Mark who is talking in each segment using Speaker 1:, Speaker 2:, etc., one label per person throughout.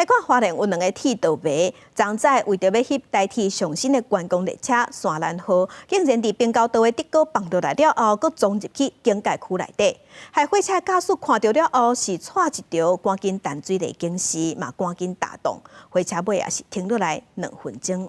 Speaker 1: 看花蓮有兩个鐵道迷，昨早為著欲翕台鐵上新的觀光列車山蘭號，竟然佇平交道的竹篙放落來了後，閣衝入去警戒區內底。予火車駕駛看著了後是掣一條，趕緊彈水螺警示，嘛趕緊踏擋。火車尾也是停落來2分鐘。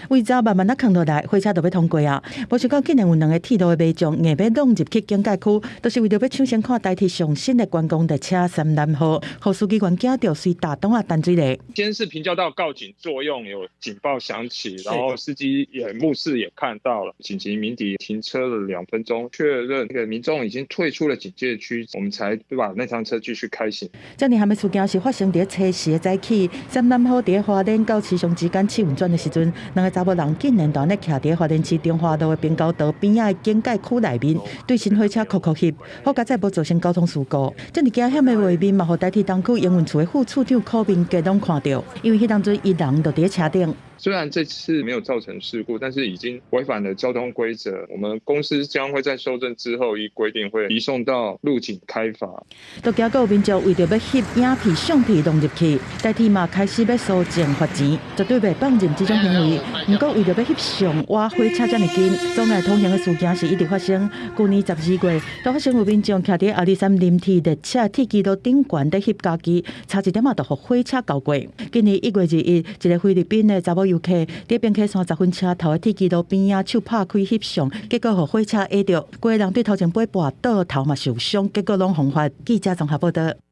Speaker 2: 位早慢慢仔囥落來，火車就欲通過啊！無想到竟然有兩个鐵路的迷眾硬欲弄入去警戒區，就是為著欲搶先看台鐵上新的觀光列車山蘭號，予司機員驚著隨踏擋仔彈水螺。
Speaker 3: 先是平交道告警作用，有警報響起，然後司機也目視也看到了，緊急鳴笛停車了2分鐘，確認那個民眾已經退出了警戒區，我們才把那趟車繼續開行。
Speaker 2: 遮爾慘的事件是發生佇初時的早起，山蘭號佇花蓮到池上之間試運轉的時陣，兩個查某人竟然就按呢徛佇花蓮市中華路的平交道邊仔的警戒區內面，對新火車哭哭翕，好佳哉無造成交通事故。遮爾驚險的畫面嘛，予台鐵東區營運處的副處長柯明杰攏看著，因為彼當陣伊人就佇車頂。
Speaker 3: 雖然這次沒有造成事故，但是已經違反了交通規則。我們公司將會在修正之後，依規定會移送到路警開罰。
Speaker 2: 都驚閣有民眾為著欲翕影片、相片弄入去，台鐵嘛開始欲搜證罰錢，絕對袂放任這種行為。毋過為著欲翕相，倚火車遮爾近，阻礙通行的事件是一直發生。舊年12月，都發生有民眾徛佇阿里山林鐵列車鐵軌路頂懸佇翕家己，差一點仔就予火車鉤過。今年1月21，一个菲律賓的查某遊客佇平溪山十分車頭的鐵軌路邊仔手拍開翕相，結果予火車壓著，規个人對頭前尾跋倒，頭嘛受傷，結果攏予罰。記者綜合報導。